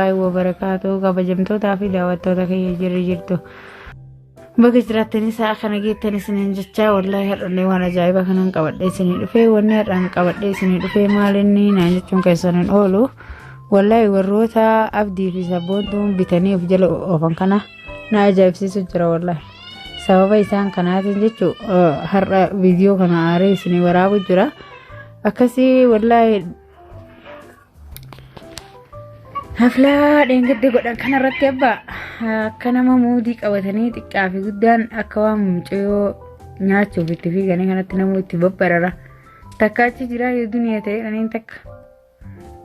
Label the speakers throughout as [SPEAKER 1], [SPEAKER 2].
[SPEAKER 1] Wabarakaatu kabajamtootaa fi daawwattoota kiyya jirri jirtu. Bakka jiraattanii sa'a kana geettan isiniin jechaa, wallaahi har'allee waan ajaa'ibaa kanan qabadhee isinii dhufee. Wanni har'aan qabadhee isinii dhufee maal inni naan jechuun keessan hin oolu. Wallaahi warroota abdii fi sabboontuun bitanii of jala oofan kana na ajaa'ibsiisu jira wallaahi. Sababa isaan kanaatiin jechuun har'a viidiyoo kana aaree isinii waraabu jira. Akkasii wallaahi haflaa dheengadde godhan kanarratti abbaa akka nama muudii qabatanii xiqqaa fi guddaan akka waan mucayyoo nyaachuuf itti fiiganii kanatti namuu itti babbarara. Takka achi jiraa yoo duniyaa ta'e dhaniin takka.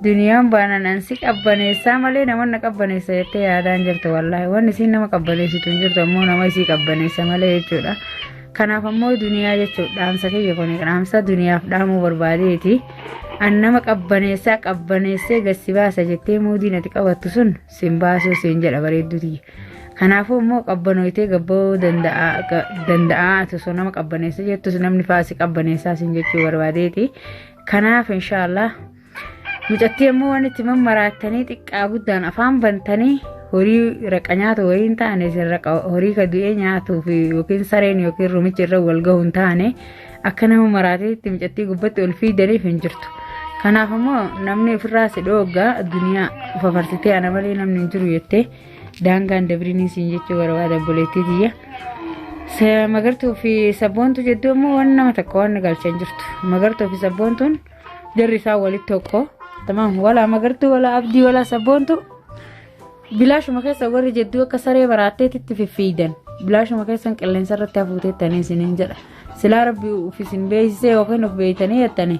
[SPEAKER 1] Duniyaan baanaan ansi qabbaneessaa malee nama na qabbaneessa jettee yaadaan jirtu wallaahi. Wanni isiin nama qabbaneessitu hin jirtu, ammoo nama isii qabbaneessa malee jechuudha. Kanaaf ammoo duniyaa jechuudha dhaamsa kiyya kun dhaamsa duniyaaf dhaamuu barbaadeeti. An nama qabbaneessaa qabbaneessee gassi baasa jettee muudiin ati qabattu sun sin baasuu siin jedha bareedduu tiyya. Kanaafuu immoo qabbanooytee gabba'uu danda'a ati osoo nama qabbaneessa jettus namni faasi qabbaneessaa siin jechuu barbaadeeti. Kanaaf inshaallah mucattii ammoo waan itti mammaraattanii xiqqaa guddaan afaan bantanii horii raqa nyaatu wayii hin taane, isin raqa horii ka du'ee nyaatuu fi yookiin sareen yookiin rumichi irra wal gahu hin taane, akka nama maraateetti mucattii gubbatti ol fiidaniif hin jirtu. Kanaaf ammoo namni ofirraa si dhooggaa duniyaa of afarsitee ana malee namni hin jiru jettee daangaan dabrinii siin jechuu barbaada obboleettii tiyya. Magartuu fi sabboontuu jedduu ammoo waan nama takka waan galcha hin jirtu. Magartuu fi sabboontuun jarri isaa walitti tokko. Tamaam, walaa magartuu, walaa abdii, walaa sabboontuu. Bilaashuma keessa warri jedduu akka saree baraatteetitti fiffiidan. Bilaashuma keessan qilleensa irratti hafuuteettanii isiniin jedha. Silaa rabbi uf isin beeksisee yookiin of beeytanii jettanii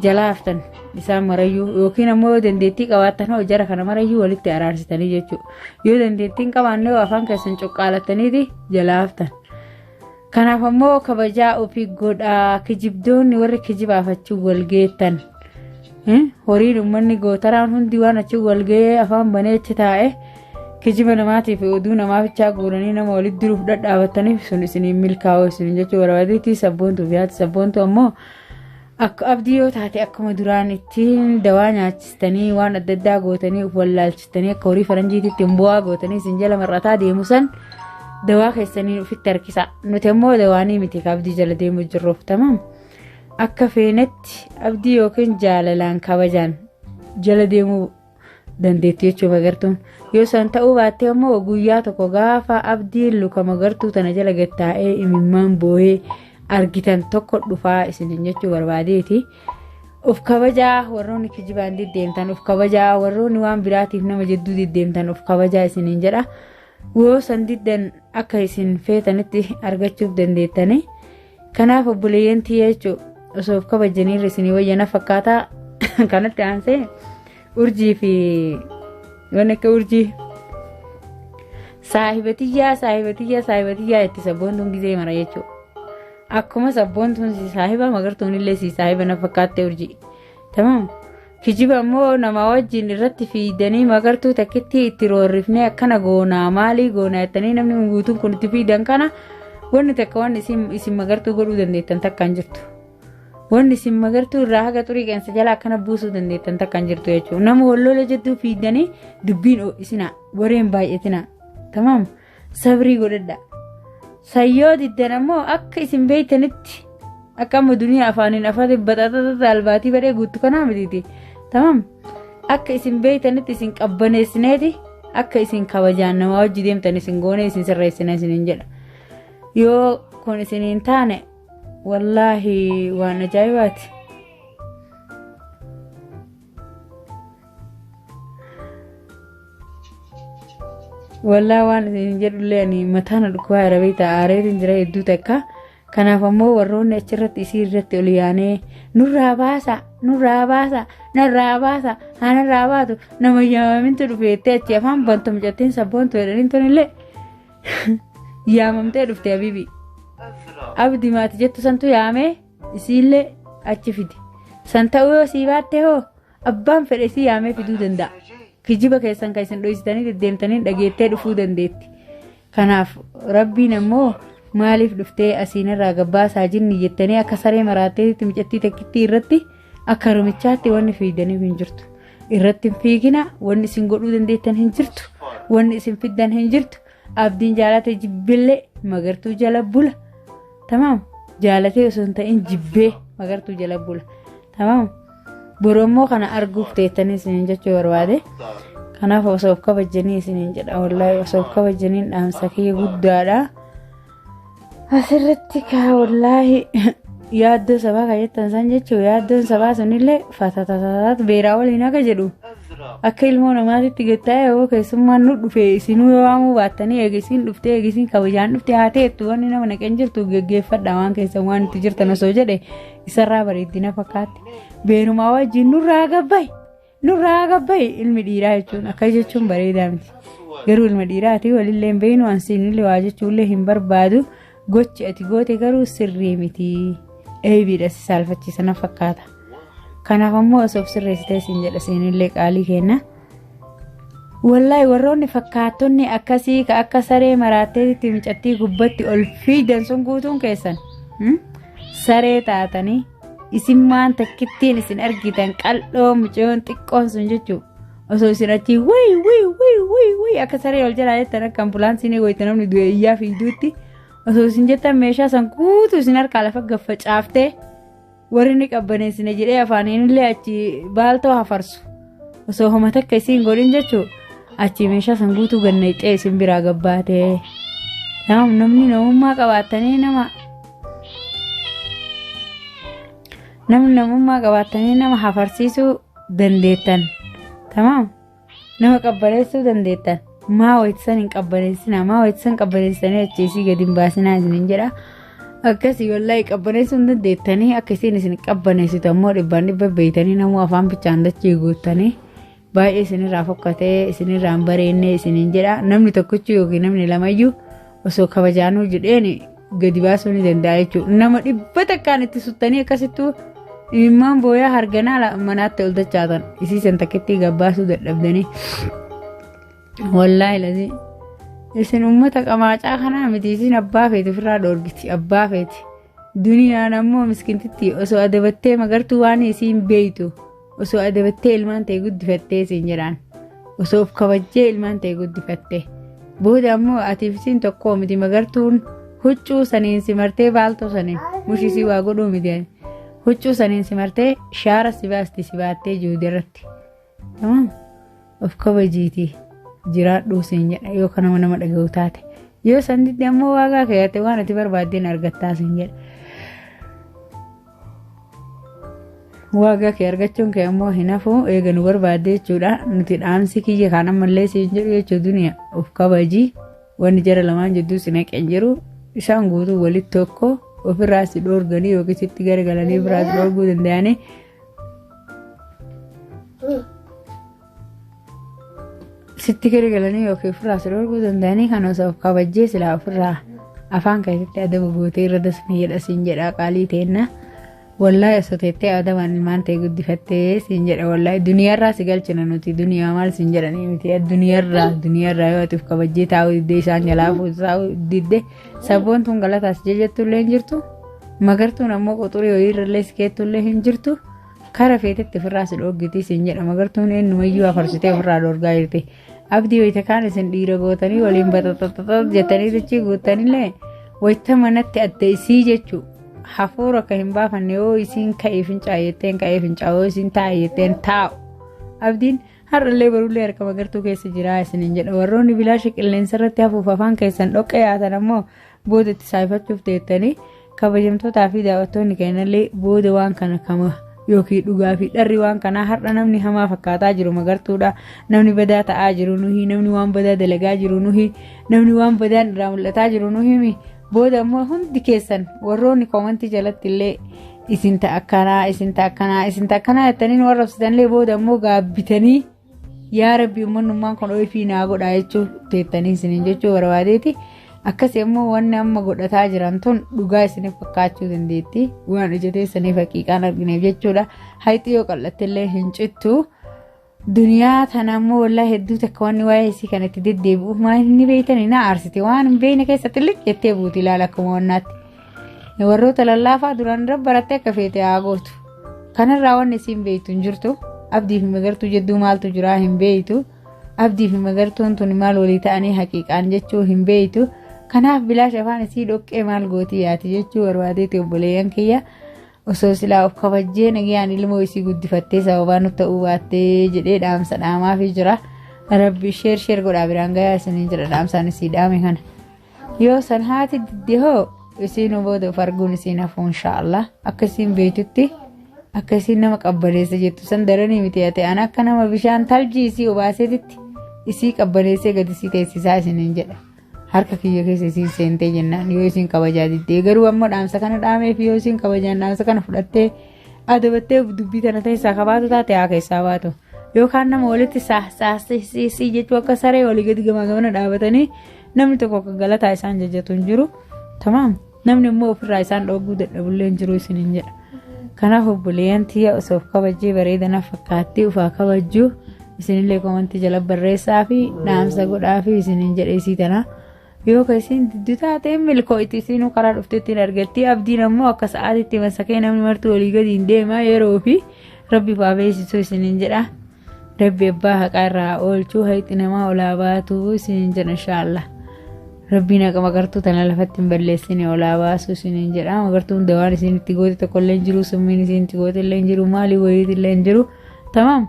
[SPEAKER 1] jalaa haftan isaan marayyuu, yookiin ammoo yoo dandeettii qabaattan hoo jara kana marayyuu walitti araarsitanii jechuudha. Yoo dandeettii hin qabaanne hoo afaan keessan cuqqaalattaniiti jalaa haftan. Kanaaf ammoo kabajaa ofii godhaa, kijibdoonni warri kijibaaf achi wal geettan. Horiin uummanni gootaraan hundi waan achi wal ga'ee afaan banee achi taa'e kijiba namaatiif oduu namaaf guuranii nama walitti diruuf dhadhaabataniif sun isiniin milkaa'u isin jechuu barbaadeetti. Sabboontuu fi haati sabboontuu ammoo akka abdii yoo taate akkuma duraan ittiin dawaa nyaachistanii waan adda addaa gootanii of wallaalchistanii akka horii faranjiititti hin bu'aa gootanii isin jala mar'ataa deemu san dawaa keessanii ofitti harkisa. Nuti ammoo dawaanii miti ka abdii jala deemu jirruuf, tamam. Akka feenetti abdii yookiin jaalalaan kabajaan jala deemuu dandeettu jechuun magartuun. Yoo san ta'uu baatte ammoo guyyaa tokko gaafa abdiin luka magartuu tana jala gattaa'ee imimmaan boo'ee argitan tokko dhufaa isiniin jechuu barbaadeeti. Of kabajaa warroonni kijibaan deddeemtan, of kabajaa warroonni waan biraatiif nama jidduu deddeemtan, of kabajaa isiniin jedha. Yoo san diddan akka isin feetanitti argachuuf dandeettanii. Kanaaf obboleeyyan tiyya jechuun osoo of kabajaniirra isinii wayyana fakkaataa. Kanatti aansee urjii fi waan akka urjii saahibatiyyaa saahibatiyyaa saahibatiyyaa itti sabboontuun gizee mara jechuudha. Akkuma sabboontuun si saahiba, magartuun illee si saahiba na fakkaatte urjii. Tamaam. Kijiba ammoo nama wajjin irratti fiidanii magartuu takkitti itti roorrifnee akkana goonaa maalii goonaa jettanii namni guutuun kun itti fiidan kana wanni takka wanni isin magartuu godhuu dandeettan takka hin jirtu. Wanni isin magartuu irraa haga xurii qeensa jala akkana buusuu dandeettan takka hin jirtu jechuudha. Nama wallola jidduu fiidanii dubbiin ho'isinaa, wareen baay'atinaa. Tamaam, sabrii godhadha. Sayyoo diddan ammoo akka isin beeytanitti akka amma duniyaa afaaniin afaan baxaxaxaxa albaatii badhee guuttu kanaa mitiiti. Tamaam, akka isin beeytanitti isin qabbaneessineeti akka isin kabajaan namaa wajji deemtan isin goonee isin sirreessina isiniin jedha. Yoo kun isin hin taane wallaahi waan ajaa'ibaati. Wallaahi waan isin jedhullee ani mataan dhukkubaa jira beektaa, aareetiin jira hedduu takka. Kanaaf ammoo warroonni achirratti isii irratti ol yaanee nurraa baasa, nurraa baasa, narraa baasa, hanarraa baatu nama yaamamintu dhufeettee achi afaan bantu mucattiin sabboontu jedhaniin tunillee yaamamtee dhufte habiibi. Abdi maati jettu santu yaamee isiillee achi fide. San ta'uu yoo sii baatte hoo abbaan fedhe isii yaamee fiduu danda'a. Kijiba keessan kan isin dho'isitanii deddeemtanii dhageettee dhufuu dandeetti. Kanaaf rabbiin ammoo maaliif dhuftee asiin irraa gabbaasaa jinni jettanii akka saree maraatteetti mucattii takkittii irratti akka rumichaatti wanni fiidaniif hin jirtu. Irratti hin fiigina, wanni isin godhuu dandeettan hin jirtu, wanni isin fiddan hin jirtu. Abdiin jaalate jibbillee Magartuu jala bula. Tamaam, jaalatee osoo hin ta'in jibbee Magartuu jala bula. Tamaam, boru ammoo kana arguuf teettanii isiniin jechuu barbaade. Kanaaf osoo of kabajjanii isiniin jedha, wallaahi osoo of kabajjaniin dhaamsa kiyya guddaadha. Asirratti kaa wallaahi yaaddoo sabaa kan jettan san jechuun yaaddoon sabaa sunillee fatatatataat beeraa waliin akka jedhu akka ilmoo namaatitti gattaa'e yoo keessummaan nu dhufe isinuu yoo waamuu baattanii eegisiin dhuftee eegisiin kabajaan dhufte haa teettu, wanni nama naqeen jirtu geggeeffadha waan keessan waan itti jirtan osoo jedhe isarraa bareeddina fakkaatti. Beerumaa wajjin nurraa gabbaye, nurraa gabbaye. Ilmi dhiiraa jechuun akka jechuun bareedaa miti. Garuu ilma dhiiraati walillee hin beeknu, ansiinillee waa jechuullee hin barbaadu. Gochi ati goote garuu sirrii miti. Eebiidha, si saalfachiisa na fakkaata. Kanaaf ammoo osoo of sirreessitee siin jedha siinillee qaalii kenna. Wallaahi warroonni fakkaattonni akkasii ka akka saree maraatteetitti micattii gubbatti ol fiidan sun guutuun keessan saree taatanii isin maan takkittiin isin argitan qal'oo mucayoon xiqqoon sun jechuudha. Osoo isin achii wii wii wii wii wii akka saree ol jalaa jettan, akka ambulaansiin wayita namni du'e iyyaa fiiduutti osoo isin jettan, meeshaa san guutuu isin harkaa lafa gaffacaaftee warri ni qabbaneessine jedhee afaaniin illee achi baaltoo hafarsu osoo homa takka isiin godhin jechuu achi meeshaa san guutuu ganneexxee isin biraa gabbaatee. Namni namummaa qabaattanii nama namni namummaa qabaattanii nama hafarsiisuu dandeettan, tamaam, nama qabbaneessuu dandeettan, maa wayitisan hin qabbaneessinaa? Maa wayitisan qabbaneessanii achi isii gadi hin baasinaa isinin jedha. Akkasii wallaahi qabbaneessuu hin dandeettanii, akka isiin isin qabbaneessitu ammoo dhibbaan dhibba beeytanii namuu afaan bichaan dachii guuttanii baay'ee isinirraa fokkatee isinirraa hin bareennee isinin jedha. Namni tokkichi yookiin namni lamayyuu osoo kabajaanuu jedheen gadi baasuu ni danda'a jechuudha. Nama dhibba takkaan itti suttanii akkasittuu imimmaan booyaa harganaa manaatti ol dachaatan isii san takkitti gabbaasuu dadhabdanii. Wallaahi lazii. Isin uummata qamaacaa kanaa miti, isin abbaa feeti ofirraa dhoorgiti, abbaa feeti. Duniyaan ammoo miskintitti osoo adabattee Magartuu waan isiin beeytu osoo adabattee ilmaan ta'e guddifattee isiin jedhaan. Osoo of kabajjee ilmaan ta'e guddifattee. Booda ammoo atiif isiin tokkoo miti. Magartuun huccuu saniin si martee, baaltoo saniin mushisii waa godhuu miti. Huccuu saniin si martee shaara si baasti, si baattee juude irratti. Tamam? Of kabajiitii jiraadhuu siin jedha yoo kanama nama dhaga'u taate. Yoo san didde ammoo waaqaa keeyyatte waan ati barbaaddeen argattaa siin jedha. Waagaa kee argachuun kee ammoo hin hafu eega nu barbaadde jechuudha. Nuti dhaamsi kiyya kaan ammallee siin jedhu jechuu, duniya of kabajii, wanni jara lamaan jidduu si naqeen jiru, isaan guutuu walitti tokko ofirraa si dhoorganii yookiin sitti garagalanii ofirraa si dhoorguu danda'anii sitti garagalanii yookiin ofirraa si dhoorguu danda'anii. Kan osoo of kabajjee silaa ofirraa afaan keessatti adaba gootee irra dasni jedha siin jedha qaalii teenna. Wallaahi osoo teettee adabaan ilmaan ta'e guddifattee siin jedha. Wallaahi duniyaarraa si galchina nuti, duniyaa maal siin jedhanii miti, duniyaarraa duniyaarraa yoo ati of kabajjee taa'uu diddee isaan jalaa taa'uu didde sabboon tun galataas jejettullee hin jirtu, Magartuun ammoo quxurii ho'iirrallee si keettullee hin jirtu, kara feetetti ofirraa si dhoorgiti siin jedha. Magartuun eenyumayyuu afarsitee ofirraa dhoorgaa jirti. Abdii wayita kaan isin dhiira gootanii waliin baxaxaxaxa jettanii dachii guuttanillee wayita manatti adda isii jechuu hafuura akka hin baafanne, yoo isiin ka'ee fincaa'e jetteen ka'ee fincaa'u, yoo isiin taa'e jetteen taa'u. Abdiin har'allee barullee harka Magartuu keessa jira isiniin jedha. Warroonni bilaasha qilleensa irratti hafuuf afaan keessan dhoqqee yaatan ammoo booda itti saayifachuuf teettanii. Kabajamtootaa fi daawwattoonni keenyallee booda waan kana kama yookiin dhugaa fi dharri waan kanaa, har'a namni hamaa fakkaataa jiru Magartuudha. Namni badaa ta'aa jiru nuhi, namni waan badaa dalagaa jiru nuhi, namni waan badaan irraa mul'ataa jiru nuhi. Booda immoo hundi keessan warroonni koomantii jalatti illee isin ta'a akkanaa, isin ta'a akkanaa, isin ta'a akkanaa jettanii nu arrabsitanillee booda immoo gaabbitanii yaa rabbi uummanummaan kun ofii naa godhaa jechuu teettanii isiniin jechuu barbaadeeti. Akkasii immoo wanni amma godhataa jiran tun dhugaa isiniif fakkaachuu dandeetti. Waan ija teessaniif haqiiqaan argineef jechuudha. Hayxii yoo qal'atte illee hin cittu. Duniyaa tana ammoo wallaahi hedduu takka wanni waa'ee isii kan itti deddeebi'uuf maal inni beeytanii na aarsite, waan hin beekne keessatti illee jettee buuti ilaala akkuma wannaatti. Warroota lallaafaa duraan irra barattee akka feete haa gootu. Kanarraa wanni isiin beektu hin jirtu. Abdii fi Magartuu jidduu maaltu jiraa hin beeytu. Abdii fi Magartuun tun maal walii ta'anii haqiiqaan jechuu hin beeytu. Kanaaf bilaash afaan isii dhoqqee maal gootii yaati jechuu barbaadeeti obboleeyyan kiyya. Osoo silaa of kabajjee nagayaan ilmoo isii guddifattee sababaa nu ta'uu baattee jedhee dhaamsa dhaamaafii jira. Rabbi sheer sheer godhaa biraan gayaa isiniin jedha dhaamsaan isii dhaame kana. Yoo san haati didde hoo isiinuu booda of arguun isiin hafuu inshaallah akka isiin beektutti akka isiin nama qabbaneessa jettu san daranii miti ate an akka nama bishaan taljii isii obaaseetitti isii qabbaneessee gadi isii teessisaa isiniin jedha. Harka kiyya keessa isiin seentee jennaan yoo isiin kabajaa diddee garuu ammoo dhaamsa kana dhaameef yoo isiin kabajaan dhaamsa kana fudhattee adabattee dubbii tana keessaa kabaatu taate haa keessaa baatu. Yookaan nama walitti saasii jechuu akka saree walii gadi gamaa gamana dhaabatanii namni tokko akka galataa isaan jajjatu hin jiru. Tamaam namni immoo ofirraa isaan dhooguu dadhabullee hin jiru isiniin jedha. Kanaaf obboleeyyan tiyya osoo of kabajjee bareeda na fakkaatti ufaa kabajjuu isinillee komantii jala barreessaa fi dhaamsa godhaa fi isiniin jedhe isii tana. Yoo ka isiin diddu taate milkoo itti isiinuu karaa dhufte ittiin argatti abdiin ammoo akka sa'aatitti masakee namni martuu walii gadi hin deema yeroo fi rabbi faa beeksisuu isiniin jedha. Rabbi abbaa haqaa irraa oolchuu hayxi namaa olaa baatu isiniin jedha inshaallah. Rabbiin haqa magartuu tana lafatti hin balleessine olaa baasu isiniin jedha. Magartuun dawaan isiin itti goote tokkollee hin jiru, summiin isiin itti goote illee hin jiru, maalii wayiit illee hin jiru. Tamaam.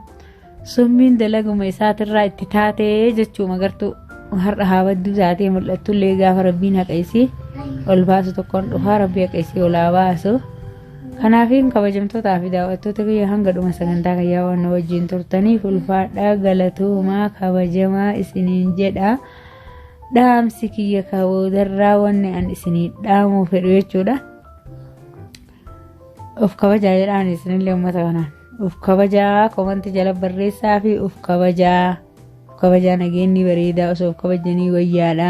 [SPEAKER 1] Summiin dalaguma isaatirraa itti taatee jechuu magartuu har'a haa badduu taatee mul'attullee gaafa rabbiin haqa isii ol baasu tokkoon dhufaa rabbi haqa isii olaa baasu. Kanaafiin kabajamtootaa fi daawwattoota kiyya hanga dhuma sagantaa kiyyaa waan nu wajjin turtaniif ulfaadhaa galatoomaa kabajamaa isiniin jedha. Dhaamsi kiyya kaboodarraa wanni an isinii dhaamuu fedhu jechuudha. Of kabajaa jedhaan isinillee uummata kanaan. Of kabajaa komanti jala barreessaa fi of kabajaa. Of kabajaa nageenyi bareedaa osoo of kabajanii wayyaadha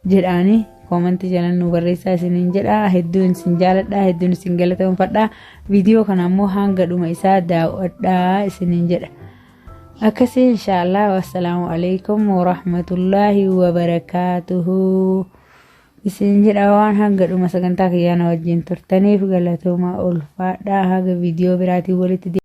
[SPEAKER 1] jedhaanii komanti jala nu barreessaa isiniin jedha. Hedduun isin jaaladha hedduun isin galatoomfadha. Viidiyoo kana ammoo hanga dhuma isaa daawwadhaa isiniin jedha. Akkasii inshaallah wassalaamu alaikum warahmatullaahi wabarakaatuhu. Isin jedha waan hanga dhuma sagantaa kiyyaa na wajjin turtaniif galatooma ulfaadhaa haga viidiyoo biraatiin walitti.